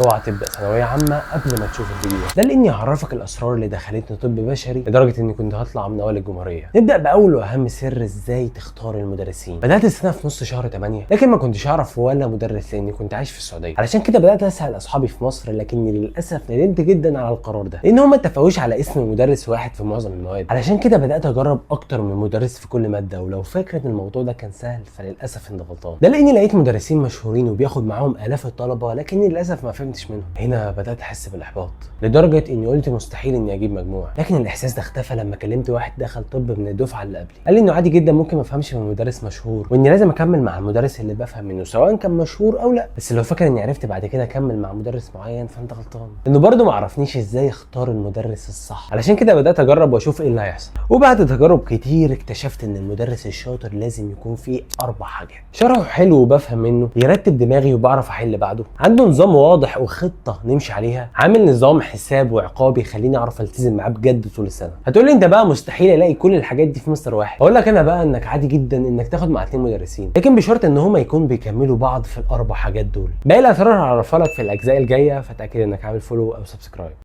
اوعى تبدا ثانوية عامة قبل ما تشوف الفيديو ده، لاني هعرفك الاسرار اللي دخلتني طب بشري لدرجة اني كنت هطلع من اول الجمهوريه. نبدا باول واهم سر، ازاي تختار المدرسين. بدات السنة في نص شهر 8، لكن ما كنتش اعرف ولا مدرس لاني كنت عايش في السعوديه. علشان كده بدات اسال اصحابي في مصر، لكني للاسف ندمت جدا على القرار ده لان هم ما اتفقوش على اسم مدرس واحد في معظم المواد. علشان كده بدات اجرب اكتر من مدرس في كل ماده، ولو فاكر ان الموضوع ده كان سهل فللاسف انت غلطان. ده لاني لقيت مدرسين مشهورين وبياخد معاهم الاف الطلبه، لكني للاسف ما فهمتش منهم. هنا بدات احس بالاحباط لدرجة اني قلت مستحيل اني اجيب مجموع، لكن الاحساس ده اختفى لما كلمت واحد دخل طب من الدفعة اللي قبلي. قال لي انه عادي جدا ممكن ما افهمش من مدرس مشهور، واني لازم اكمل مع المدرس اللي بفهم منه سواء كان مشهور او لا. بس لو فاكر اني عرفت بعد كده اكمل مع مدرس معين فانت غلطان، لانه برضه ما عرفنيش ازاي اختار المدرس الصح. علشان كده بدات اجرب واشوف ايه اللي هيحصل، وبعد تجارب كتير اكتشفت ان المدرس الشاطر لازم يكون فيه اربع حاجات: شرحه حلو وبفهم منه، يرتب دماغي وبعرف احل بعده، عنده نظام واضح وخطه نمشي عليها، عامل نظام حساب وعقاب يخليني اعرف التزم معاه بجد طول السنه. هتقول لي انت بقى مستحيل الاقي كل الحاجات دي في مستر واحد. اقول لك انا بقى انك عادي جدا انك تاخد مع اتنين مدرسين، لكن بشرط ان هما يكونوا بيكملوا بعض في الاربع حاجات دول. باقي الاسرار هعرفها لك في الاجزاء الجايه، فتاكد انك عامل follow او subscribe.